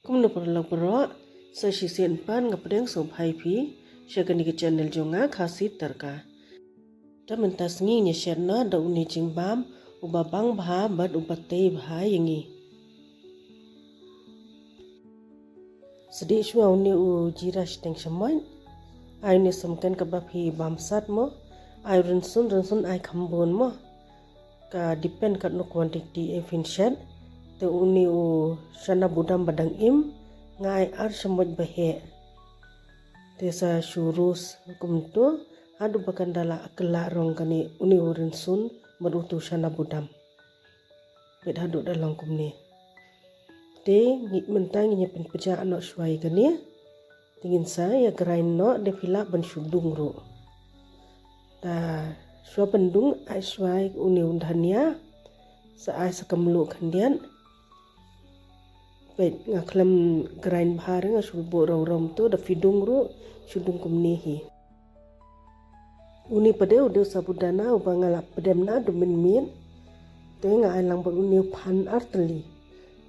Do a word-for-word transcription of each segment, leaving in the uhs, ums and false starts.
Kumno paralok baroh, sa shisien pat nga pdiang sngewbha ïa phi sha kane ka channel jong nga, Khasi Tadka. Te mynta sngi ngin ïa shet noh da une u jingbam uba bang bha bad uba tei bha ïa ngi. Sa dih shuwa une u jira shiteng shamoit. Ai une u samken kaba phi bam sat mo. Ai rynsun, rynsun ai kham bun mo. Ka depend katno quantity ïa phin shet. Te une u shana budam ba dang im nga ai ar shamoit ba heh. Te sa shu roast kumto haduh ba kan da la kylla rong kane une u rynsun bad utu u shana budam. Peit haduh da long kumne. Te ngi mynta ngin ïa pynpjah noh shuwa ïa kane. Te ngin sa ïa grind noh, da phi lah ban shu dung ruh. Da shuwa ban dung ai shuwa ïa une u dhania. Sa ai sa ka mluh khyndiat. Peit nga khlem grind bha re, nga shu buh raw raw to, da phi dung ruh shu dung kumne hi. Une pat de u dei u sabudana uba nga la pdem na du mynmiet. Te nga ai lang bad une u phan artylli.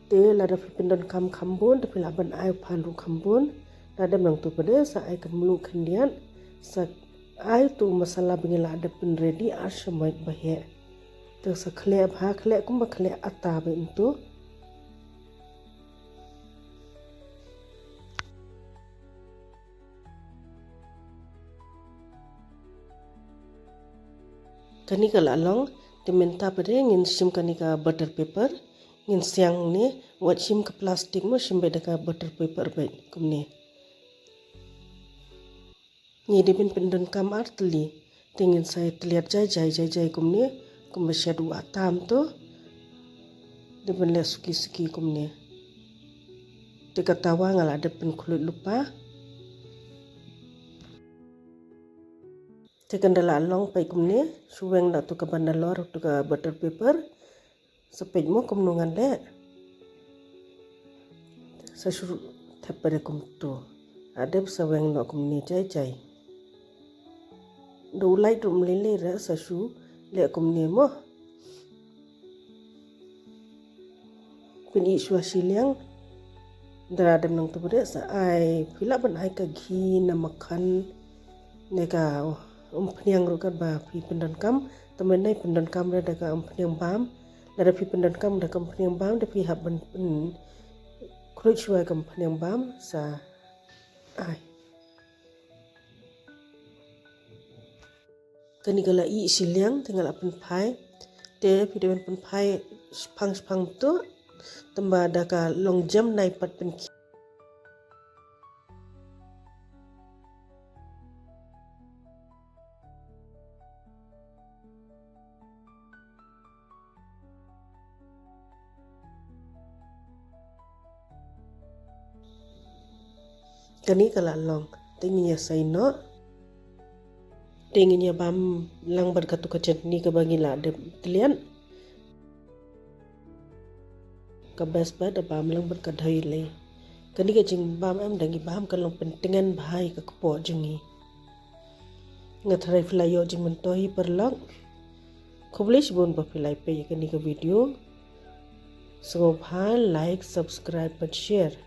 Te lada phi pyndonkam kham bun te phi lah ban ai u phan ruh kham bun. Lada em nangto pat de sa ai ka mluh khyndiat. Sa ai utu u masala ba ngi la dep pynready ar shamoit ba heh. Te sa khleh bha, khleh kumba khleh atta beit utu. Kane ka la long, te mynta pat de ngin shim kane ka butter paper, ngin siang ne, wat shim ka plastic mo, shim beit da ka butter paper beit kumne. Ngi dei ban pyndonkam artylli, te ngin sa ïa tylliat jai jai jai jai kumne, kumba shet u atta to. Dei ban leh suki suki kumne. Te ka tawa nga la dep pynkhluit lypa. Te kan da la long peit kumne, shu weng da tu ka banalor tu ka butter paper. Sa peit mo kumno ngan leh. Sa shu thep pat de kumto. Hadep sa weng noh kumne jai jai. Da u lait ruh ym lei lei re sa shu leh kumne mo. Pynïh shuwa shiliang. Da la dem nangto pat de sa ai, phi lah ban ai ka ghee ne makhan ne ka umphniang ruh katba phi pyndonkam. Tang ban ai pyndonkam re da ka umphniang bam. Lada phi pyndonkam da ka umphniang bam, da phi hap ban pynkhluit shuwa ka umphniang bam sa ai. Kane ka la ih shiliang, te nga la pynphai. Te phi dei ban pynphai shipang shipang to. Tang ba da ka long jem nai pat pynkhih. Kane ka la long, te ngin ïa sai noh. Te ngin ïa bam lang bad katu ka chutney kaba ngi la dep tylliat. Ka best bad da bam lang bad ka doi lei. Kane ka jingbam em da ngi bam ka long pyntngen bha ïa ka kpoh jong ngi. Nga tharai phi la ïoh jingmyntoi paralok. Khublei shibun ba phi la peit ïa kane ka video. Sngewbha like, subscribe bad share.